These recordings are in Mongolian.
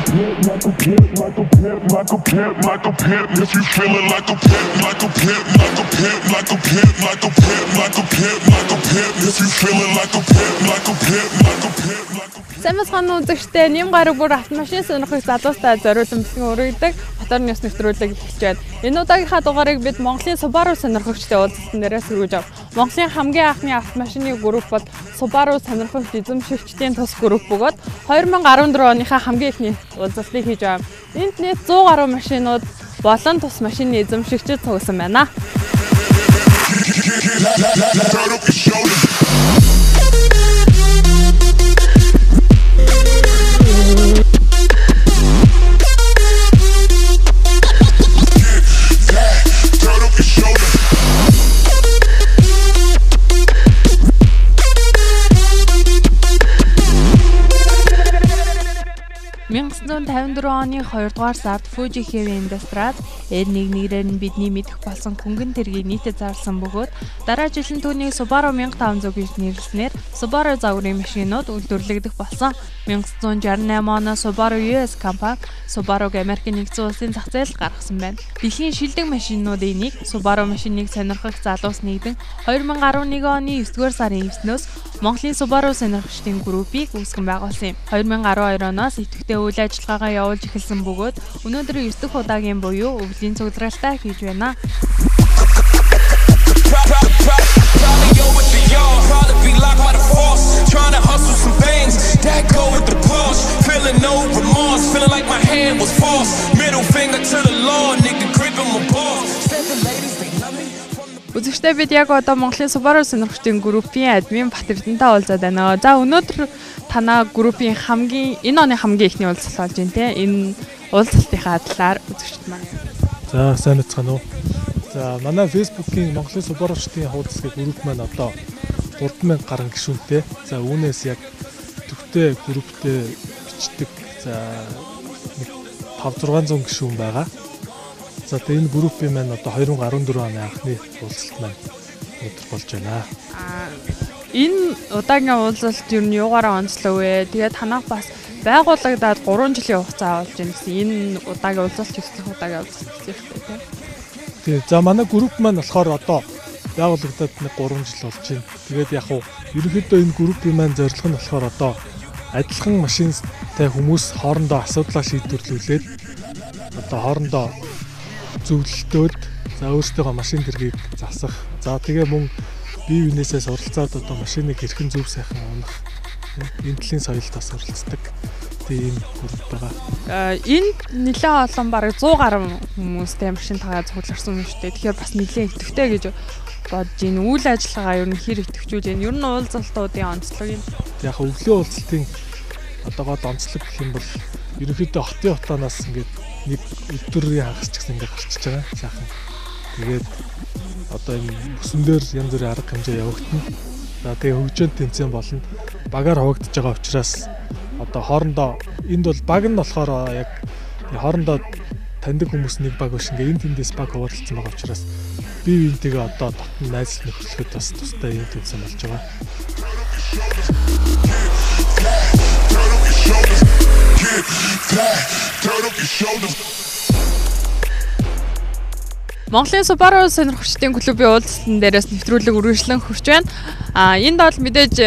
Like a pimp, like a pimp, like a pimp, like a pimp. If you feeling like a pimp, like a pimp, like a pimp, like a pimp, like a pimp, like a pimp, like a pimp. If you feeling like a pimp, like a pimp, like a pimp, like a pimp. Сайн байцгаана уу үзэгчдээ. Нэм гараг бүр автомашин сонирхох залуустай зориулсан бэлтгэн өргөдөг Мотор News нэвтрүүлэг эхэлж байна. Энэ удаагийнхаа дугаарыг бид Монголын Subaru сонирхогчдын уулзалтан дээрээс хүргэж авав. Монголын хамгийн анхны автомашины групп бол Subaru сонирхогч эзэмшигчдийн тус групп бөгөөд 2014 оныхаа хамгийн эхний уулзалтыг хийж байгаа. Энд нийт 100 гаруй машинууд болон тус машины эзэмшигчид цугласан байна. Turn up your shoulders. Turn up your shoulders. Мянга 1954 оны 2 дугаар сард Fuji Heavy Industries R11-ээр нь бидний мэдэх болсон хөнгөн тэргийг нийтэд зарласан бөгөөд дараа жил нь түүнийг Subaru 1500 гэж нэрлэснээр Subaru загварын машинууд үйлдвэрлэгдэх болсон. 1968 оноос Subaru US компани Subaru-г Америкийн нэгдсэн улсын зах зээлд гаргасан байна. Дэлхийн шилдэг машинуудын нэг Subaru машиныг сонирхох залуус нэгдэн 2011 оны 9 дугаар сарын 9-өөс Монголын Subaru сонирхогчдын группийг үүсгэн байгуулсан юм. 2012 оноос идэвхтэй үйл ажиллагаагаа явуулж эхэлсэн бөгөөд өнөөдөр 9 дахь удаагийн буюу өвлийн цугларалтай хийж байна. Probably over the yard, probably be locked by the force. Trying to hustle some things that go with the Porsche. Feeling no remorse, feeling like my hand was forced. Middle finger to the law, nigga gripping my balls. Said the ladies they love me. From the Үзэгчдээ, бид яг одоо Монголын Subaru сонирхогчдын группийн админ Бат Эрдэнэтэй уулзаад байна. За, өнөөдөр танаа группийн хамгийн энэ оны хамгийн эхний уулзалт болж байна те. Энэ уулзалтынхаа талаар үзэгчид маань. За, сайн байцгаана уу. За, манай Facebook-ийн Монголын Subaru-чдын хуудас гэх групп маань одоо 3000 гаруй гишүүнтэй. За, үүнээс яг төвтэй групптэй бичдэг, за, нэг 5 600 гишүүн байгаа. За, тэгээ энэ группийн маань одоо 2014 оны анхны уулзалт маань өнөөдөр болж байна. Энэ удаагийн уулзалт ер нь юугаараа онцлог вэ? Тэгээд танах бас байгуулагдаад 3 жилийн хугацаа болж байна гэсэн. Энэ удаагийн уулзалт 9 дахь удаагийн уулзалт гэсэн юм байна те. Тэгээ, за, манай групп маань болохоор одоо байгуулагдаад нэг 3 жил болж байна. Тэгээд яг уу ерөнхийдөө энэ группийн маань зорилго нь болохоор одоо адилхан машинтай хүмүүс хоорондоо асуудлаа шийдвэрлүүлээд, одоо хоорондоо зөвлөлтөөд, за, өөрсдийнхөө машин тэргийг засах. За, тэгээ мөн бие биенээсээ суралцаад одоо машиныг хэрхэн зөв сайхан унах энэ төрлийн соёлд бас суралцдаг. Тэгээ ийм групп байгаа. Энд нэлээд олон, бараг 100 гаруй хүмүүстэй машинтайгаа цугларсан юм шүү дээ. Тэгэхээр бас нэлээд идэвхтэй гэж бодож байна. Үйл ажиллагаа ер нь хэр идэвхжүүлж байна? Ер нь уулзалтуудын онцлог юм. Яг өвлийн уулзалтын одоо гол онцлог гэх юм бол ерөнхийдөө хотын хотоноос ингээд нэг өдрийн хагас ч гэсэн ингээд гарчиж байгаа. Сайхан. Тэгээд одоо энэ бүсэн дээр янз бүрийн арга хэмжээ явагдана. За, тэгээ хөгжөөн тэмцээн болно. Багаар хуваагдаж байгаа учраас одоо хоорондоо энд бол баг нь болохоор яг хоорондоо таньдаг хүмүүс нэг баг биш, ингээ энэ тэндээс баг хуваарлцсан байгаа учраас бие биентэйгээ одоо дотн найзлал нөхөрлөхөд бас тустай юм тэмцээн болж байгаа. Turn up your shoulders. Get that. Turn up your shoulders. Монголын Subaru сонирхогчдын клубын уулзалтан дээрээс нэвтрүүлэг үргэлжлэн хүрч байна. А энд бол мэдээж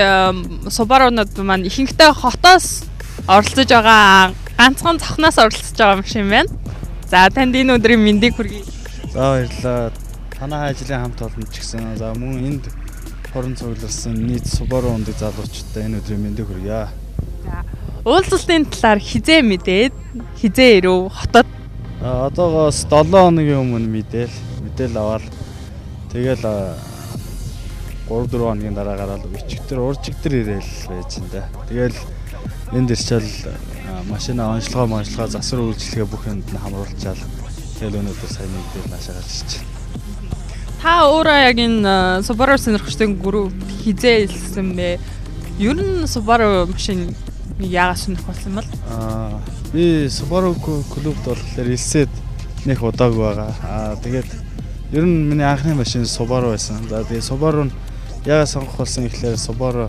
Subaru-нууд маань ихэнхдээ хотоос оролцож байгаа, ганцхан цохноос оролцож байгаа машин байна. За, танд энэ өдрийн мэндийг хүргэе. За, баярлалаа. Танай ажлын хамт олон ч гэсэн, за, мөн энд хорон цугларсан нийт Subaru унадаг залуучуудаа энэ өдрийн мэндийг хүргье. За, уулзалтын талаар хэзээ мэдээд, хэзээ ирэв хотод? А одоогоос 7 хоногийн өмнө мэдээл аваад, тэгэл 3 4 хоногийн дараа гараад өчигдөр уржигдөр ирээл байж энэ да. Тэгэл энд ирчээл машина онцлогоо монцлогоо, засвар үйлчилгээ бүх юмд нь хамруулчаал, тэгэл өнөөдөр сайн нэгдэл наашаа гарч ирж байна. Та өөрөө яг энэ Subaru сонирхогчдын групп хэзээ илсэн бэ? Ер нь Subaru машин яагаад сонирхолсон бол? Аа, би Subaru клубд болохоор элсээд нэг удаагүй байгаа. Аа, тэгээд ер нь миний анхны машин Subaru байсан. За, тэгээд Subaru нь яагаад сонгох болсон гэхлээр Subaru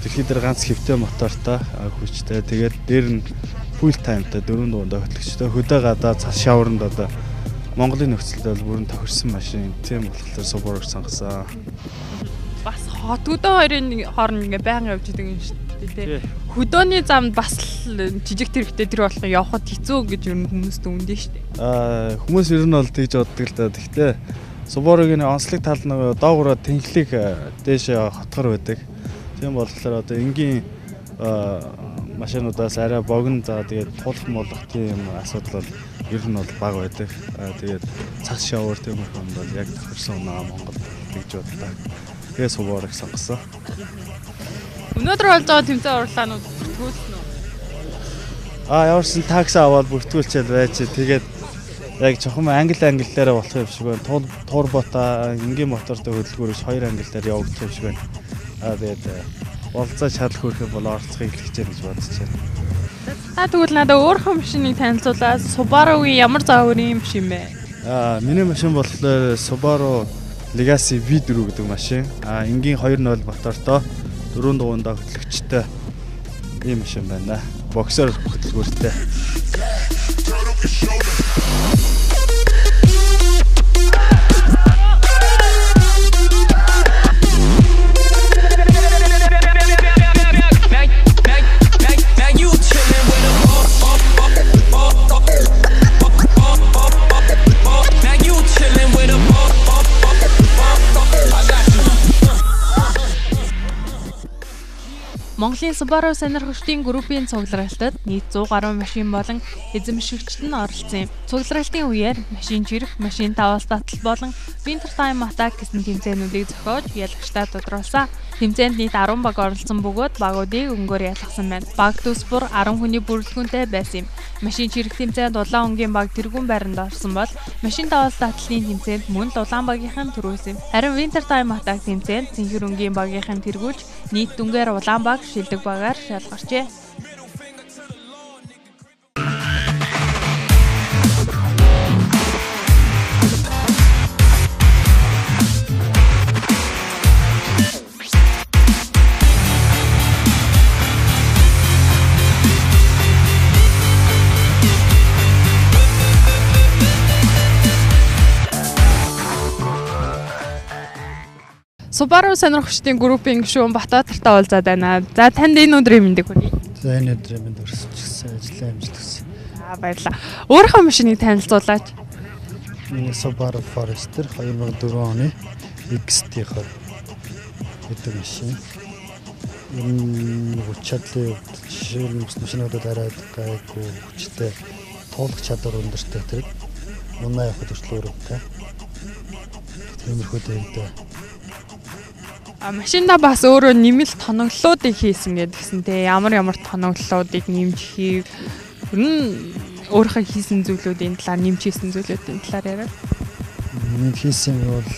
Дэлхий дээр ганц хэвтэй мотортой хүчтэй. Тэгээд дээр нь full time-тай 4 дугуйтай хөтлөгчтэй. Хөдөө гадаа цас шавранд одоо Монголын нөхцөлд бол бүрэн тохирсон машин. Тийм болохоор Subaru-г сонгосон. Бас хотгодоо хоёрын хооронд ингээ байнга явж идэг юм шүү дээ. Хөдөөний замд бас жижиг тэрэгтэй тэр болгон явхад хэцүү гэж ер нь хүмүүст үнэндээ шүү дээ. Хүмүүс ер нь бол тэгж боддог л да. Гэхдээ Subaru-гийн онцлог тал нь доогоороо тэнхлэг дээшээ хотгор байдаг. Тийм болохоор одоо энгийн машинуудаас арай богино, за тэгээд тулах молох тийм асуудал бол ер нь бол бага байдаг. Тэгээд цас шавар тиймэрхүү юм бол яг тохирсон унаа Монголд гэж бодлоо. Тэгээд Subaru-г сонгосон. Өнөөдөр болж байгаа тэмцээн уралдаанууд бүртгүүлсэн үү? Ямарсан такси аваад бүртгүүлчихэл байж. Тэгээд яг чухам англи англиараа болох юм шиг байна. Турбота энгийн мотортой хөдөлгөөрөс хоёр англиар явагдах юм шиг байна. Тэгээд болцоо чадал хөөрөх юм бол оролцохыг хэлж гэж бодож байна. Та тэгвэл надад өөрийнхөө машиныг танилцуулаад Subaru-гийн ямар загварын машин бэ? Миний машин болохоор Subaru Legacy V4 гэдэг машин. Энгийн 2.0 мотортой 4 дугуйтай хөтлөгчтэй ийм машин байна. Боксер хөдөлгөөртэй. Монголын Subaru сонирхогчдын группийн цугларалтад нийт 100 гаруй машин болон эзэмшигчд нь оролцсон юм. Цугларалтын үеэр машин чирэх, машин таваал татал болон Winter Time Attack гэсэн тэмцээнүүдийг зохиож ялагчдаа тодруулсан. Тэмцээнд нийт 10 баг оролцсон бөгөөд багуудыг өнгөөр ялгасан байна. Баг төс бүр 10 хүний бүрэлдэхүүнтэй байсан юм. Машин чирэх тэмцээнд улаан өнгийн баг тэргүүн байранд орсон бол машин таваал татлын тэмцээнд мөн л улаан багийнхан түрүүлсэн юм. Харин Winter Time Attack тэмцээнд цэнхэр өнгийн багийнхан тэргүүлж нийт дүнгээр улаан баг шилдэг багаар шалгарчээ. Subaru сонирхогчдын группийн гишүүн Батбаатартай уулзаад байна. За танд энэ өдрийн мэндийг хүргэе. За энэ өдрийн мэнд өрсөж ажлаа амжилт. За баярлалаа. Өөрийнхөө машиныг танилцуулаач. Миний Subaru Forester 2004 оны XT20 гэдэг машин. Ер нь хүч чадлын хувьд жишээлбэл машинуудад арай гайгүй хүчтэй, туулах чадвар өндөртэй тэрэг. Унаа явахад хүртэл өрөвтэй. Тиймэрхүү дэрэгдээ. Машинда бас өөрөө нэмэлт тоноглолуудыг хийсэн гэдгсэн те. Ямар ямар тоноглолуудыг нэмж хийв? Ер нь өөрийнхөө хийсэн зүйлүүдийн талаар, нэмж хийсэн зүйлүүдийн талаар яриа. Миний хийсэн бол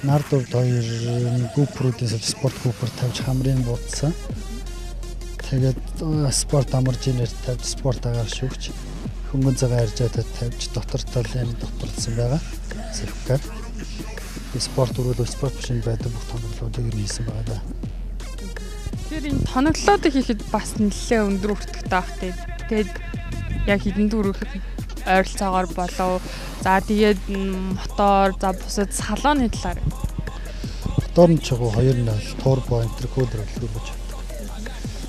нар дурд хоёр GoPro-ийн спорт GoPro тавьж хамрын буудсан. Тэгээд спорт амаржинээр тавьж спорт агаар шүүгч хөнгөн цагаан аржаатад тавьж дотор талын доторлсон байгаа. Севкар. Спорт өрөөлөө спорт машин байдаг бүх тоноглолуудыг хийсэн байгаа да. Тэгэхээр энэ тоноглолуудыг хийхэд бас нэлээд өндөр өртөгтэй байх тий. Тэгээд яг хэдэн төгрөг ойролцоогоор болов. За тэгээд мотор, за бусад салоны талаар. Мотор нь чухал 2.0 турбо интеркулер хөргөж авдаг.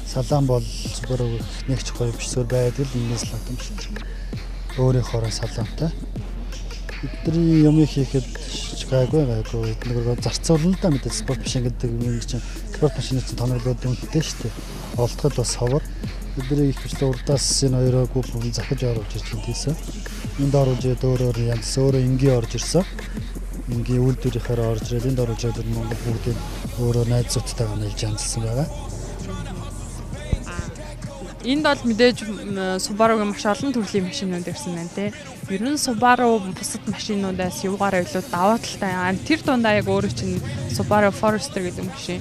Салон бол Subaru нэг ч гоё биш зүгээр байдаг л энэс салон биш. Өөрийнхөө салонтой. Бидний юм хийхэд гайгүй эдгээр зарцуулна л да мэдээ спорт машин гэдэг юм чинь спорт машины чинь тоноглоод үнэтэй шүү дээ. Олдоход бас ховор. Бидний их хвчлээ урдаас энэ хоёроо гүп захиж оруулж ирж тийсэн. Энд оруулж ирээд өөрөөр янз өөрөө энгийн орж ирсэн. Энгийн үйлдвэрийнхаараа орж ирээд энд оруулж ирээд Монгол бүгдийг өөрөө найзуудтайгаа нийлж янзлсан байгаа. Энд бол мэдээж Subaru-гийн маш олон төрлийн машинууд ирсэн байна те. Ер нь Subaru бусад машинуудаас юугаар илүү давуу талтай. Тэр дундаа яг өөрөө чинь Subaru Forester гэдэг машин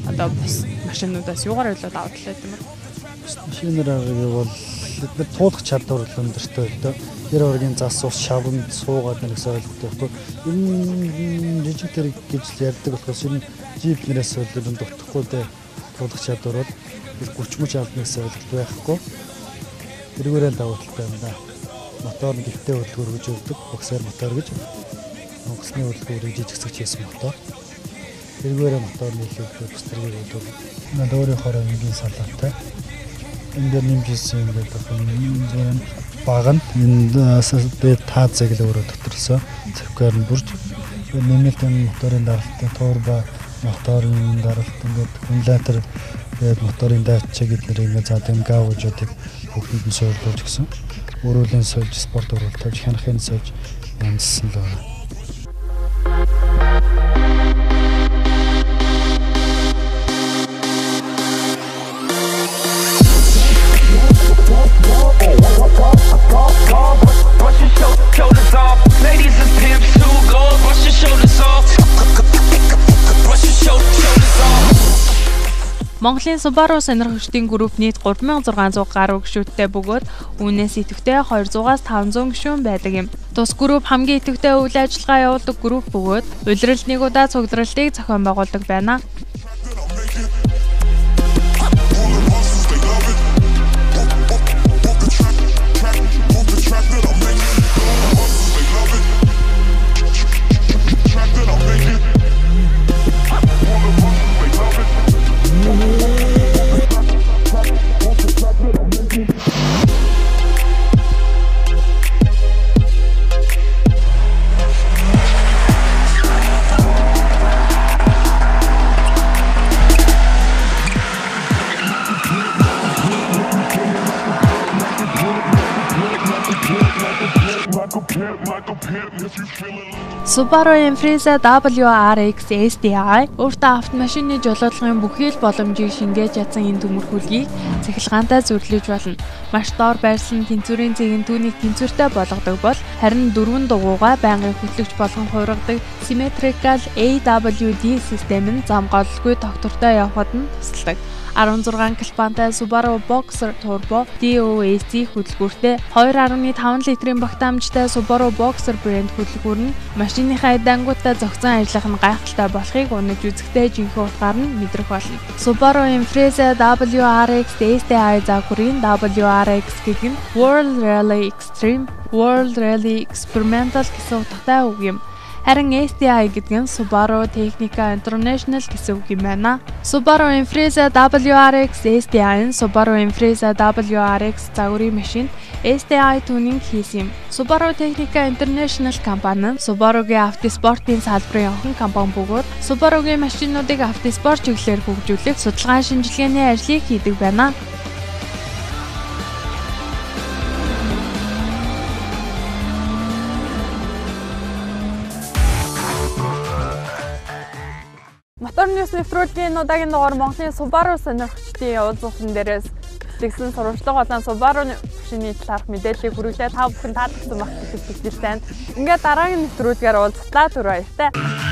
одоо бус машинуудаас юугаар илүү давуу талтай юм бэ? Бусад машинаар бол бид нар туулах чадвар өндөртэй л дөө. Тэр оргийн зас ус шавнд суугаад нэгсэн ойлголттой байхгүй. Ер нь жижиг тэрэг гэж ярьдаг болохоос ер нь джип нэрээс бол ер нь дутхгүй дээ. Туулах чадвар бол 30 мөч албаны ойлголт байхгүй. Тэрүүгээр л давуу талтай юм да. Мотор нь гівтэй хөдөлгөөр гэж өгдөг. Боксер мотор гэж онгоцны хөдөлгөөрийг жижигсэж хийсэн мотор. Тэрүүгээр мотор нийлүүлдэг бус тэргийг бол энэ өөрийнхөө энгийн салаатай. Энэ дээр нэмж хийсэн юм гэдэг энэ баг нь энэ дээд таазыг л өөрөө доторлсон. Цэвгээр нь бүрж нэмэлт энэ моторын даралтын турбо моторын даралт ингээд аккумулятор тэгээд моторын дайчиг эднэр ингээд заад энэ гавжуудыг бүгдэнд нь суурлуулж гисэн. Өрөөлийн сольж, спорт өрөөл тавьж, хянахын сольж янзсан л байна. Монголын Subaru сонирхогчдын групп нийт 3600 гаруй гишүүдтэй бөгөөд үүнээс идэвхтэй 200-аас 500 гишүүн байдаг юм. Тус групп хамгийн идэвхтэй үйл ажиллагаа явуулдаг групп бөгөөд улиралд нэг удаа цугларалтыг зохион байгуулдаг байна. Subaru Impreza WRX STI өөртөө автомашины жолоодлогын бүхий л боломжийг шингээж чадсан энэ төмөрхүүлгийг цахилгаантай зөвлөж болно. Маш доор байрлсан тэнцвэрийн зэг нь түүнийг тэнцвэртэй болгодог бол харин дөрвөн дугуйгаа байнгын хөтлөгч болгон хувиргадаг Symmetrical AWD систем нь зам голлгүй тогтвортой явахад нь тусалдаг. 16 клапантай Subaru Boxer Turbo DOHC хөдөлгүүртэй 2.5 литрийн багтаамжтай Subaru Boxer брэнд хөдөлгүүр нь машиныхаа дангуудтай зохицон ажиллах нь гайхалтай болохыг унаж үзэхдээ жинхэнэ утгаар нь мэдрэх болно. Subaru Impreza WRX STI загварын WRX гэдэг нь World Rally Extreme, World Rally Experimental гэсэн утгатай үг юм. Харин STI гэдэг нь Subaru Technica International гэсэн үг юм байна. Subaru Impreza WRX STI нь Subaru Impreza WRX загварын машинд STI tuning хийсэн юм. Subaru Technica International компани нь Subaru-гийн автоспортын салбарын охин компани бөгөөд Subaru-гийн машинуудыг автоспорт чиглэлээр хөгжүүлэх судалгаа шинжилгээний ажлыг хийдэг байна. Мотор Ньюс нэвтрүүлгийн удаагийн дугаар Монголын Subaru сонирхогчдын уулзалтан дээрээс бэлтгэсэн сурвалжлага болон Subaru машины талаарх мэдээллийг хүргэлээ. Та бүхэн таалагдсан байх гэж итгэж байна. Ингээд дараагийн нэвтрүүлгээр уулзлаа. Түр баяртай.